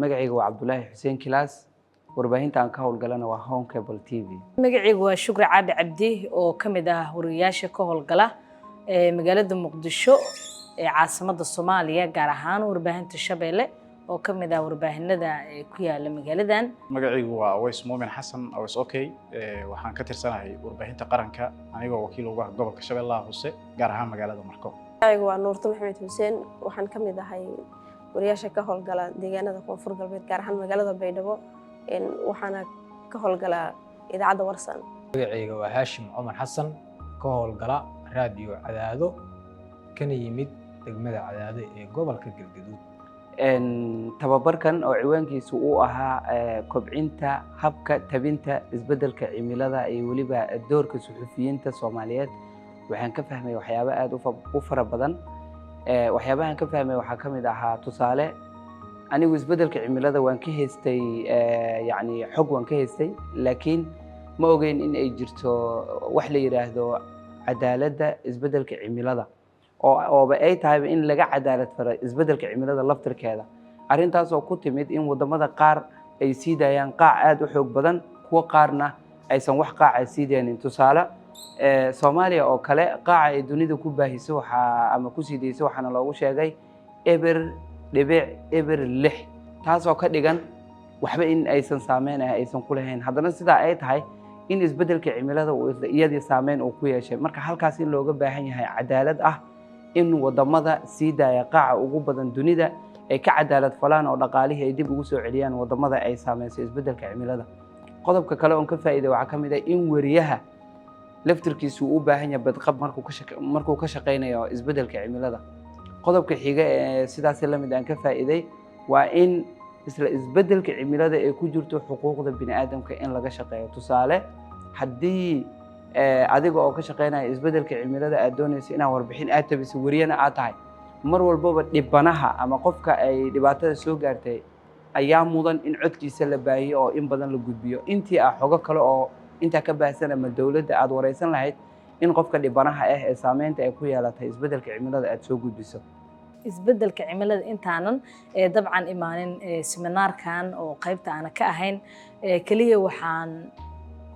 Magacayga waa Cabdulaahi Xuseen Kilaas. Warbaahinta aan ka howlgalana waa Horn Cable TV. Magacaygu waa Shukri Caabi Cabdi oo ka mid ah wariyayaasha ka howlgala ee magaalada Muqdisho ee caasimadda Soomaaliya, gaar ahaan warbaahinta Shabeelle oo ka mid ah warbaahinada ee ku yaala magaaladan. Magacaygu waa Aways Muumin Xasan Aways. Okay, waxaan ka tirsanahay warbaahinta qaranka, anigoo wakiil uga ah gobolka Shabeellaha Hoose, gaar ahaan magaalada Marko. Magacaygu waa Nuurto Maxamed Xuseen. Waxaan ka mid ahay wariyaasha ka howlgala deegaanada Koonfur Galbeed, gaar ahaan magaalada Baydhabo, waxaana ka howlgalaa idaacadda Warsan. Magacayga waa Haashim Cumar Xasan, ka howlgala Raadiyo Cadaado, kana yimid degmada Cadaado ee gobolka Galgaduud. Tababarkan oo ciwaankiisu uu ahaa kobcinta habka tabinta isbeddelka cimilada iyo weliba doorka suxufiyiinta Soomaaliyeed, waxaan ka fahmay waxyaabo aada u fara badan. Waxyaabahan ka fahmay waxaa ka mid ahaa, tusaale, anigu isbeddelka cimilada waan ka haystay, yacni xog waan ka haystay, laakiin ma ogeyn in ay jirto wax la yidhaahdo cadaaladda isbeddelka cimilada, oo ooba ay tahayba in laga cadaalad faro isbeddelka cimilada laftirkeeda. Arrintaas oo ku timid in waddamada qaar ay sii daayaan qaac aada u xoog badan, kuwo qaarna aysan wax qaaca sii daynin. Tusaale, Soomaaliya oo kale, qaaca ay dunida ku baahiso waxaa ama ku sii dayso waxaana loogu sheegay 0.06, taasoo ka dhigan waxba in aysan saameyn ah aysan ku lahayn. Haddana sidaa ay tahay in isbeddelka cimilada uu iyadii saameyn uu ku yeeshay. Marka halkaas in looga baahan yahay cadaalad ah, in waddamada sii daaya qaaca ugu badan dunida ay ka cadaalad falaan oo dhaqaalihii ay dib ugu soo celiyaan waddamada ay saameysay isbeddelka cimilada. Qodobka kale oon ka faa'iiday waxaa ka mid ah in weriyaha laftirkiisu uu u baahan yahay badqab markuu ka shaqaynayo isbeddelka cimilada. Qodobka xiga ee sidaasi la mid aan ka faa'iiday waa in isla isbeddelka cimilada ay ku jirto xuquuqda bini aadamka in laga shaqeeyo. Tusaale, haddii adiga oo ka shaqeynaya isbeddelka cimilada aad doonayso inaad warbixin aad tabiso, weriyana aad tahay, mar walbaba dhibanaha ama qofka ay dhibaatada soo gaartay ayaa mudan in codkiisa la baahiyo oo in badan la gudbiyo, intii ah xogo kale oo intaa ka baahsan ama dowladda aad wareysan lahayd, in qofka dhibanaha ah ee saameynta ay ku yeelatay isbeddelka cimilada aad soo gudbiso. Isbeddelka cimilada intaanan dabcan imaanin seminaarkan oo qaybta aana ka ahayn, keliya waxaan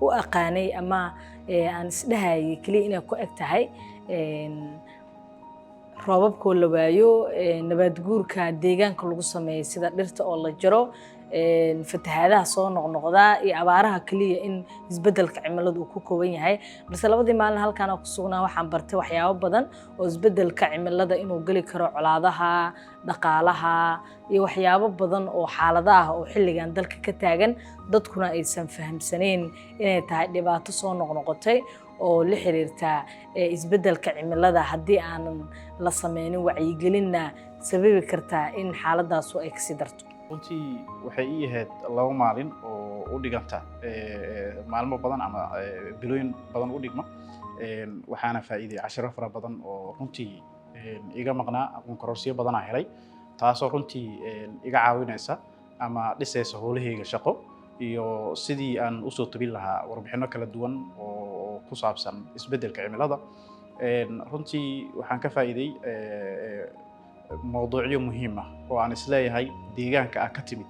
u aqaanay ama aan isdhahayay keliya inay ku eg tahay roobabkoo la waayo, nabaad guurka deegaanka lagu sameeyo sida dhirta oo la jaro, fatahaadaha soo noqnoqdaa iyo abaaraha, keliya in isbeddelka cimiladu uu ku kooban yahay. Balse labadii maalin halkaan aan ku sugnaa waxaan bartay waxyaabo badan oo isbeddelka cimilada inuu geli karo colaadaha, dhaqaalaha iyo waxyaabo badan oo xaalado ah oo xilligan dalka ka taagan, dadkuna aysan fahamsanayn inay tahay dhibaato soo noqnoqotay oo la xiriirta isbeddelka cimilada, haddii aanan la sameynin wacyigelinna sababi kartaa in xaaladaasu ay kasii darto. Runtii waxay ii ahayd 2 maalin oo u dhiganta maalmo badan ama bilooyin badan u dhigma. Waxaana faa'iiday cashiro fara badan oo runtii iga maqnaa, aqoon kororsiyo badanaa helay, taasoo runtii iga caawinaysa ama dhisaysa howlahayga shaqo iyo sidii aan usoo tabin lahaa warbixino kala duwan oo ku saabsan isbeddelka cimilada. Runtii waxaan ka faa'iiday mowduucyo muhiim ah oo aan isleeyahay deegaanka ah ka timid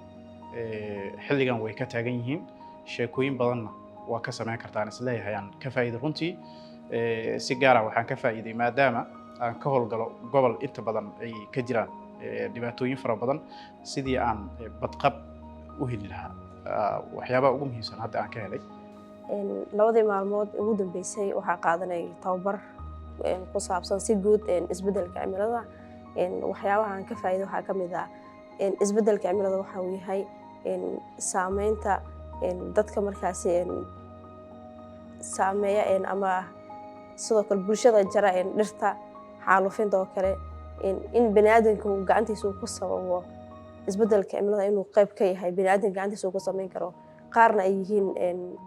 xilligan way ka taagan yihiin, sheekooyin badanna waa ka samayn kartaa aan isleeyahay aan ka faa'iiday. Runtii si gaara waxaan ka faa'iiday, maadaama aan ka howlgalo gobol inta badan ay ka jiraan dhibaatooyin fara badan, sidii aan badqab u heli lahaa, waxyaabaha ugu muhiimsan hadda aan ka helay. Labadii maalmood ugu dambeysay waxaa qaadanay tababar ku saabsan si guud isbeddelka cimilada. Waxyaabaha aan ka faa'iiday waxaa ka mid ah isbeddelka cimilada waxa uu yahay, saameynta dadka markaasi saameeya ama sidoo kale bulshada jara dhirta, xaalufinta oo kale, in baniaadamka uu gacantiisa uu ku sababo isbeddelka cimilada, inuu qayb ka yahay baniaadamka gacantiisa uu ku samayn karo, qaarna ay yihiin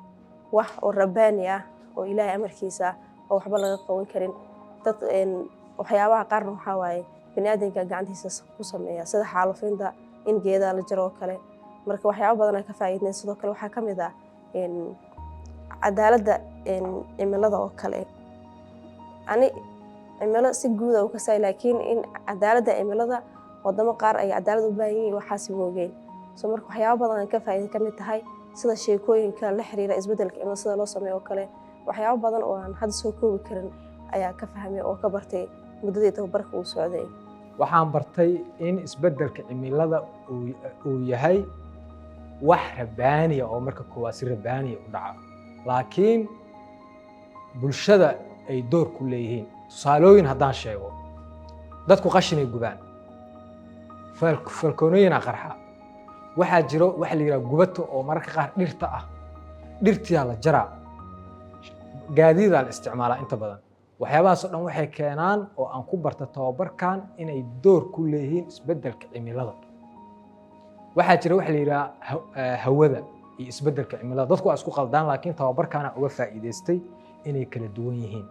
wax oo rabbaani ah oo Ilaahay amarkiisa oo waxba laga qaban karin. Dad waxyaabaha qaarna waxaa waaye baniaadamka gacantiisa ku sameeya, sida xaalufinta, in geedaha la jaro oo kale. Marka waxyaaba badan aan ka faa'iidnay. Sidoo kale waxaa ka mid ah cadaaladda cimilada oo kale. Ani cimilo si guuda u kasay, laakiin in cadaaladda cimilada wadamo qaar ay cadaalad u baahan yihiin waxaasi moogeen. So marka waxyaabo badan aan ka faa'iiday ka mid tahay, sida sheekooyinka la xiriira isbeddelka cimilada sida loo sameeyo oo kale. Waxyaabo badan oo aan hadda soo koobi karin ayaa ka fahmay oo ka bartay muddadii tababarka uu socday. Waxaan bartay in isbeddelka cimilada uu yahay wax rabaaniya oo marka koowaad si rabaaniya u dhaca, laakiin bulshada ay door ku leeyihiin. Tusaalooyin haddaan sheego, dadku qashinay gubaan, falkoonooyinaa qarxa, waxaa jiro waxa la yidhaha gubato oo mararka qaar dhirta ah, dhirtiyaa la jaraa, gaadiidaa la isticmaalaa inta badan. Waxyaabahaas oo dhan waxay keenaan oo aan ku barta tababarkan inay door ku leeyihiin isbeddelka cimilada. Waxaa jira waxa la yidhaha hawada iyo isbeddelka cimilada. Dadku waa isku qaldaan, laakiin tababarkaana uga faa'iidaystay inay kala duwan yihiin.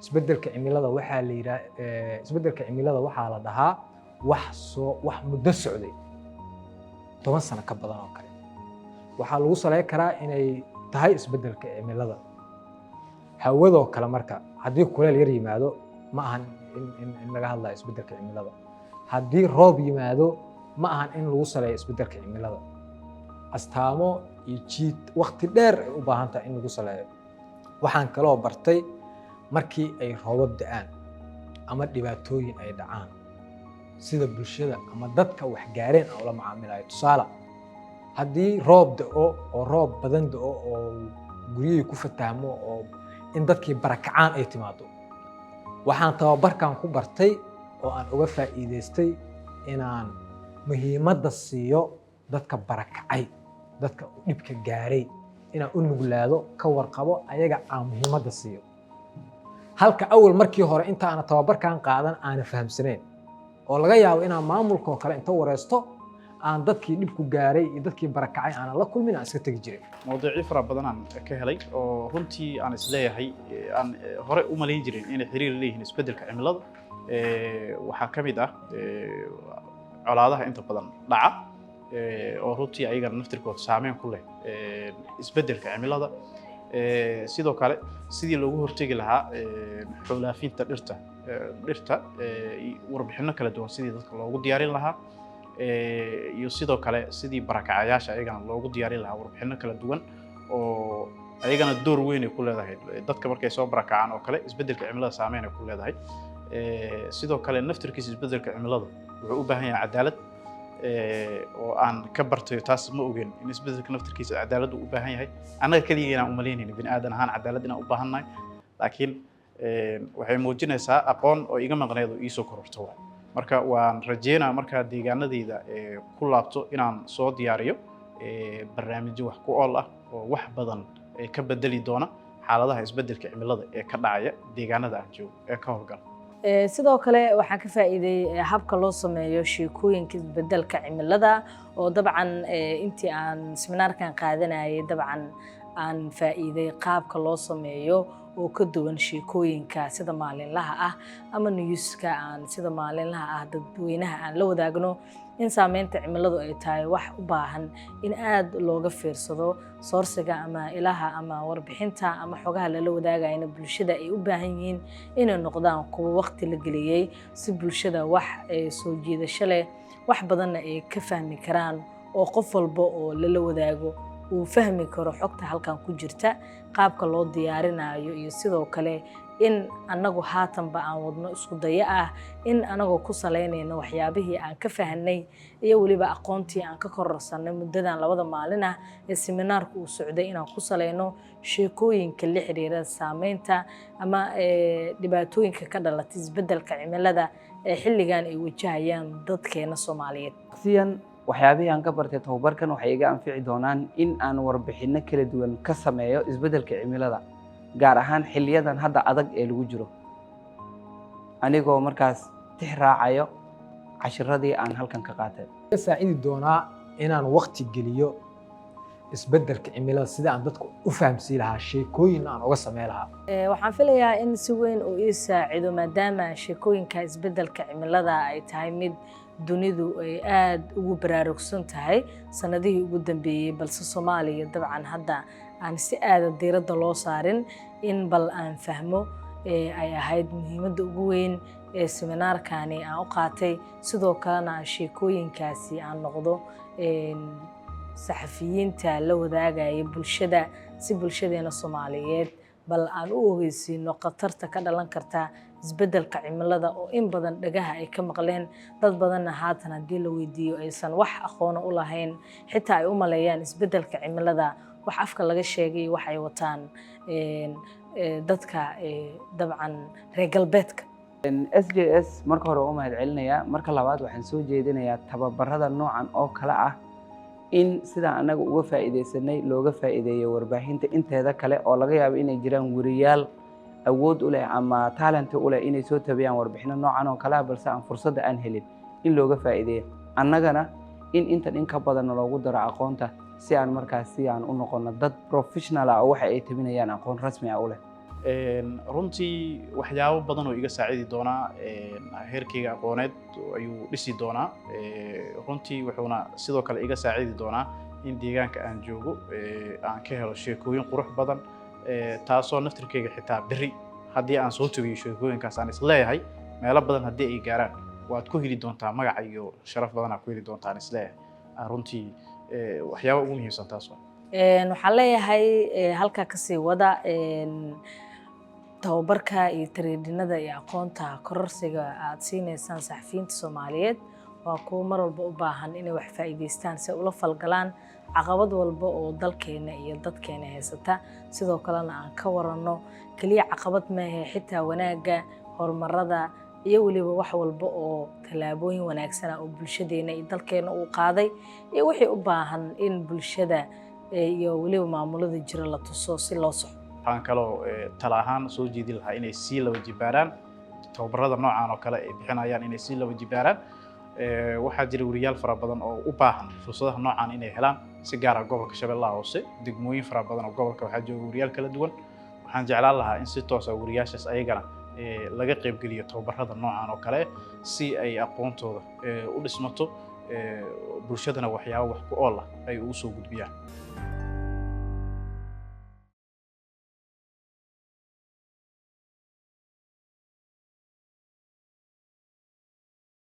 Isbeddelka cimilada waxaa la yidhaha, isbeddelka cimilada waxaa la dhahaa wax soo wax muddo socday, 10 sano ka badan oo kale, waxaa lagu saleyn karaa inay tahay isbeddelka cimilada. Hawadoo kale marka haddii kuleel yar yimaado, ma ahan in laga hadlayo isbeddelka cimilada. Haddii roob yimaado, ma ahan in lagu saleeyo isbeddelka cimilada. Astaamo iyo jiid waqti dheer ay u baahan tahay in lagu saleeyo. Waxaan kaloo bartay markii ay roobab da'aan ama dhibaatooyin ay dhacaan, sida bulshada ama dadka wax gaareen aan ula macaamilayo. Tusaale, haddii roob da'o oo roob badan da'o oo guryihii ku fatahmo oo in dadkii barakacaan ay timaado, waxaan tababarkan ku bartay oo aan uga faa'iidaystay inaan muhiimadda siiyo dadka barakacay, dadka dhibka gaaray, inaan u nuglaado, ka warqabo ayaga, aan muhiimadda siiyo, halka awal markii hore inta aana tababarkan qaadan aana fahamsanayn oo laga yaabo inaan maamulka oo kale inta wareysto aan dadkii dhibku gaaray iyo dadkii barakacay aanan la kulmin, aan iska tegi jiray. Mawduucyo fara badan aan ka helay oo runtii aan isleeyahay aan hore u malayn jirin inay xiriir leeyihiin isbeddelka cimilada. Waxaa ka mid ah colaadaha inta badan dhaca oo runtii ayagana naftirkooda saameyn ku leh isbeddelka cimilada. Sidoo kale sidii loogu hortegi lahaa xaaluffinta dhirta, warbixinno kala duwan sidii dadka loogu diyaarin lahaa, iyo sidoo kale sidii barakacayaasha ayagana loogu diyaarin lahaa warbixinno kala duwan oo ayagana door weyn ay ku leedahay. Dadka markay soo barakacaan oo kale, isbeddelka cimilada saameyn ay ku leedahay. Sidoo kale naftirkiisa isbeddelka cimilada wuxuu u baahan yahay cadaalad oo aan ka bartayo. Taas ma ogen in isbeddelka naftirkiisa cadaalad uu u baahan yahay. Annaga keligii inaan umalaynaynin bini aadan ahaan cadaalad inaan u baahannahay, laakiin waxay muujinaysaa aqoon oo iga maqneed oo iisoo kororto waay. Marka waan rajeynaa markaa deegaanadayda ku laabto inaan soo diyaariyo barnaamijyo wax ku ool ah oo wax badan ka bedeli doona xaaladaha isbeddelka cimilada ee ka dhacaya deegaanada aan joogo ee ka howlgala. Sidoo kale waxaan ka faa'iiday habka loo sameeyo sheekooyinka isbedelka cimilada, oo dabcan intii aan seminaarkan qaadanayay dabcan aan faa'iiday qaabka loo sameeyo oo ka duwan sheekooyinka sida maalinlaha ah ama newska aan sida maalinlaha ah dadweynaha aan la wadaagno, in saameynta cimiladu ay tahay wax u baahan in aad looga fiirsado sourcega ama ilaha ama warbixinta ama xogaha lala wadaagayna bulshada ay u baahan yihiin inay noqdaan kuwo waqti la geliyey, si bulshada wax soo jiidasho leh, wax badanna ay ka fahmi karaan, oo qof walba oo lala wadaago uu fahmi karo xogta halkan ku jirta, qaabka loo diyaarinayo, iyo sidoo kale in annagu haatanba aan wadno isku dayo ah in anagoo ku salaynayno waxyaabihii aan ka fahanay iyo weliba aqoontii aan ka kororsanay muddadan 2da maalin ah ee seminaarku uu socday, inaan ku salayno sheekooyinka la xiriira saameynta ama dhibaatooyinka ka dhalatay isbeddelka cimilada ee xilligan ay wajahayaan dadkeena Soomaaliyeed. Shakhsiyan, waxyaabihii aan ka bartay tababarkan waxay iga anfici doonaan in aan warbixinno kala duwan ka sameeyo isbeddelka cimilada, gaar ahaan xilliyadan hadda adag ee lagu jiro, anigoo markaas tix raacayo cashiradii aan halkan ka qaatay. Ka saacidi doonaa inaan waqti geliyo isbeddelka cimilada, sida aan dadka u fahamsiin lahaa, sheekooyin aan uga samey lahaa. Waxaan filayaa in si weyn uu ii saacido, maadaama sheekooyinka isbeddelka cimilada ay tahay mid dunidu ay aada ugu baraarugsan tahay sanadihii ugu dambeeyey, balse Soomaaliya dabcan hadda aan si aada diiradda loo saarin, in bal aan fahmo. Ay ahayd muhiimadda ugu weyn ee seminaarkani aan u qaatay, sidoo kalena aan sheekooyinkaasi aan noqdo saxafiyiinta la wadaagaya bulshada, si bulshadeena Soomaaliyeed bal aan u ogeysiino khatarta ka dhalan karta isbeddelka cimilada, oo in badan dhagaha ay ka maqleen dad badanna haatan haddii la weydiiyo aysan wax aqoona u lahayn, xitaa ay u maleeyaan isbeddelka cimilada wax afka laga sheegay, wax ay wataan dadka dabcan reer galbeedka. SJS marka hore waa u mahad celinayaa. Marka labaad, waxaan soo jeedinayaa tababarada noocan oo kale ah in sidaa annaga uga faa'iidaysanay looga faa'iideeyo warbaahinta inteeda kale, oo laga yaabo inay jiraan weriyaal awood u leh ama talent u leh inay soo tabiyaan warbixino noocan oo kale ah, balse aan fursadda aan helin in looga faa'iideeyo. Annagana in intan in ka badanna loogu daro aqoonta, si aan markaas si aan u noqono dad professional ah oo waxa ay tabinayaan aqoon rasmi ah u leh. Runtii waxyaabo badan oo iga saacidi doonaa, heerkayga aqooneed ayuu dhisi doonaa. Runtii wuxuuna sidoo kale iga saacidi doonaa in deegaanka aan joogo aan ka helo sheekooyin qurux badan, taasoo naftirkayga xitaa berri haddii aan soo tagiyo sheekooyinkaas aan isleeyahay meelo badan haddii ay gaaraan waad ku heli doontaa magaca iyo sharaf badan aad ku heli doontaa aan isleeyahay. Runtii waxyaaba ugu muhiimsan taas waa. Waxaan leeyahay halkaa kasii wada tababarka iyo training-ada iyo aqoonta kororsiga aad siinaysaan saxafiyiinta Soomaaliyeed. Waa kuwo mar walba u baahan inay wax faa'iidaystaan si ay ula falgalaan caqabad walba oo dalkeena iyo dadkeena haysata, sidoo kalena aan ka waranno keliya caqabad maahe, xitaa wanaagga, horumarada iyo weliba wax walba oo tallaabooyin wanaagsana oo bulshadeena iyo dalkeena uu qaaday, iyo wixii u baahan in bulshada iyo weliba maamulada jira la tuso si loo soxo. Waxaan kaloo tala ahaan soo jeedin lahaa inay sii laba jibaaraan tababarada noocan oo kale ay bixinayaan, inay sii laba jibaaraan. Waxaa jira weriyaal fara badan oo u baahan fursadaha noocan inay helaan, si gaar ah gobolka Shabeellaha Hoose. Degmooyin fara badan oo gobolka waxaa jooga weriyaal kala duwan. Waxaan jeclaan lahaa in si toos ah weriyaashaas ayagana laga qaybgeliyo tababarada noocan oo kale, si ay aqoontooda u dhismato, bulshadana waxyaabo wax ku ool ah ay ugu soo gudbiyaan.